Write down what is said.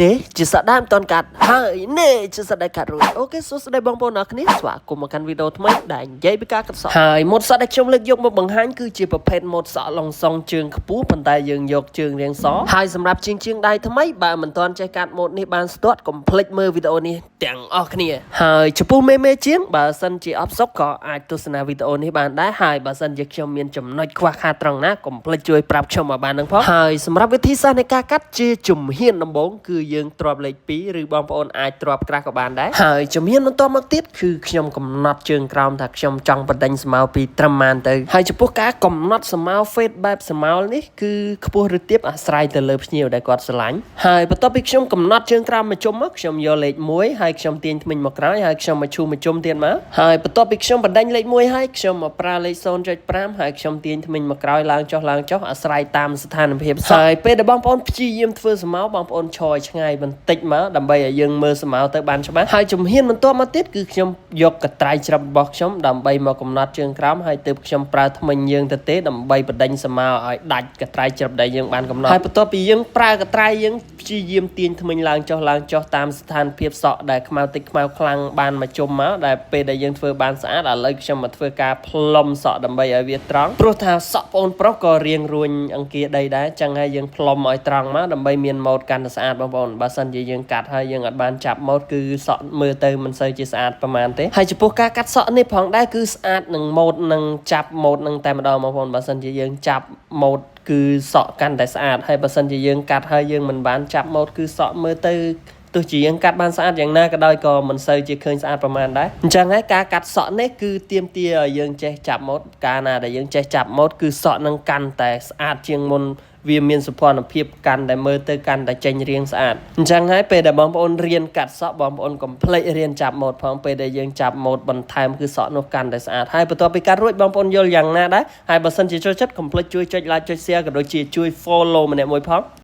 នេះជាសក់ដើមមិនទាន់កាត់ហើយនេះជាសក់ដែលកាត់រួច OK សួស្តីបងប្អូនអរគ្នាស្វាគមន៍មកកាន់វីដេអូថ្មីដែលនិយាយពីការកាត់សក់ហើយម៉ូតសក់ដែលខ្ញុំលើកយកមកបង្ហាញគឺជាប្រភេទម៉ូតសក់ឡុងសុងជើងខ្ពស់ប៉ុន្តែយើងយកជើងរាងសហើយសម្រាប់ជាងជាងដៃថ្មីបើមិនទាន់ចេះកាត់ម៉ូតនេះបានស្ទាត់កុំភ្លេចមើលវីដេអូនេះទាំងអស់គ្នាហើយចំពោះមេមេជាងបើសិនជាអផ្សុកក៏អាចទស្សនាវីដេអូនេះបានដែរហើយបើសិនជាខ្ញុំមានចំណុចខ្វះខាតត្រង់ណាកុំភ្លេចជួយប្រាប់ខ្ញុំឲ្យបាននឹងផងហើយសម្រាប់វិធីសាស្ត្រនៃការកាត់ជាជំហានដំបូងគឺយើងទ្រាប់លេខ2ឬបងប្អូនអាចទ្រាប់ក្រាស់ក៏បានដែរហើយជំហានបន្ទាប់មកទៀតគឺខ្ញុំកំណត់ជើងក្រោមថាខ្ញុំចង់បណ្ដេញស្មៅពីត្រឹមម៉ានទៅហើយចំពោះការកំណត់ស្មៅ fade បែបស្មៅនេះគឺខ្ពស់ឬទាបអាស្រ័យទៅលើភ្ញៀវដែលគាត់ស្រឡាញ់ហើយបន្ទាប់ពីខ្ញុំកំណត់ជើងក្រោមមួយជុំមកខ្ញុំយកលេខ1ហើយខ្ញុំទាញធ្មេញមកក្រោយហើយខ្ញុំមកឈូមួយជុំទៀតមកហើយបន្ទាប់ពីខ្ញុំបណ្ដេញលេខ1ហើយខ្ញុំមកប្រើលេខ0.5ហើយខ្ញុំទាញធ្មេញមកក្រោយឡើងចុះឡើងចុះអាស្រ័យតាមស្ថានភាពសក់ហើយពេលដែលបងប្អូនព្យាយាមធ្វើស្មៅបងប្អូនឈរឲ្យឆ្ងាយបន្តិចមកដើម្បីឲ្យយើងមើលស្មៅទៅបានច្បាស់ហើយជំហានបន្ទាប់មកទៀតគឺខ្ញុំយកកត្រៃច្រាប់របស់ខ្ញុំដើម្បីមកកំណត់ជើងក្រោមហើយទើបខ្ញុំប្រើធ្មេញយើងទៅទេដើម្បីបណ្ដេញស្មៅឲ្យដាច់កត្រៃច្រាប់ដែលយើងបានកំណត់ហើយបន្ទាប់ពីយើងប្រើកត្រៃយើងព្យាយាមទាញធ្មេញឡើងចុះឡើងចុះតាមស្ថានភាពសក់ដែលខ្មៅតិចខ្មៅខ្លាំងបានមកជុំមកដែលពេលដែលយើងធ្វើបានស្អាតឥឡូវខ្ញុំមកធ្វើការផ្លុំសក់ដើម្បីឲ្យវាត្រង់ព្រោះថាសក់ប្អូនប្រុសក៏រៀងរួញអង្គាដីដែរចឹងហើយយើងផ្លុំឲ្យត្រង់មកដើម្បីមានម៉ូតកាន់តែស្អាតបងប្អូនបើសិនជាយើងកាត់ហើយយើងអត់បានចាប់ម៉ូតគឺសក់មើលទៅមិនសូវជាស្អាតប្រហែលទេហើយចំពោះការកាត់សក់នេះផងដែរគឺស្អាតនឹងម៉ូតនឹងចាប់ម៉ូតនឹងតែម្ដងបងប្អូនបើសិនជាយើងចាប់ម៉ូតគឺសក់កាន់តែស្អាតហើយបើសិនជាយើងកាត់ហើយយើងមិនបានចាប់ម៉ូតគឺសក់មើលទៅទោះជាយើងកាត់បានស្អាតយ៉ាងណាក៏ដោយក៏មិនសូវជាឃើញស្អាតប្រហែលដែរអញ្ចឹងហើយការកាត់សក់នេះគឺទាមទារឲ្យយើងចេះចាប់ម៉ូតកាលណាដែលយើងចេះចាប់ម៉ូតគឺសក់នឹងកាន់តែស្អាតជាងមុនវាមានសោភ័ណភាពកាន់តែមើលទៅកាន់តែចេញរាងស្អាតអញ្ចឹងហើយពេលដែលបងប្អូនរៀនកាត់សក់បងប្អូនកុំភ្លេចរៀនចាប់ម៉ូតផងពេលដែលយើងចាប់ម៉ូតបន្ថែមគឺសក់នោះកាន់តែស្អាតហើយបន្ទាប់ពីកាត់រួចបងប្អូនយល់យ៉ាងណាដែរហើយបើសិនជាចូលចិត្តកុំភ្លេចជួយចុច like ចុច share ក៏ដូចជាជួយ follow ម្នាក់មួយផង។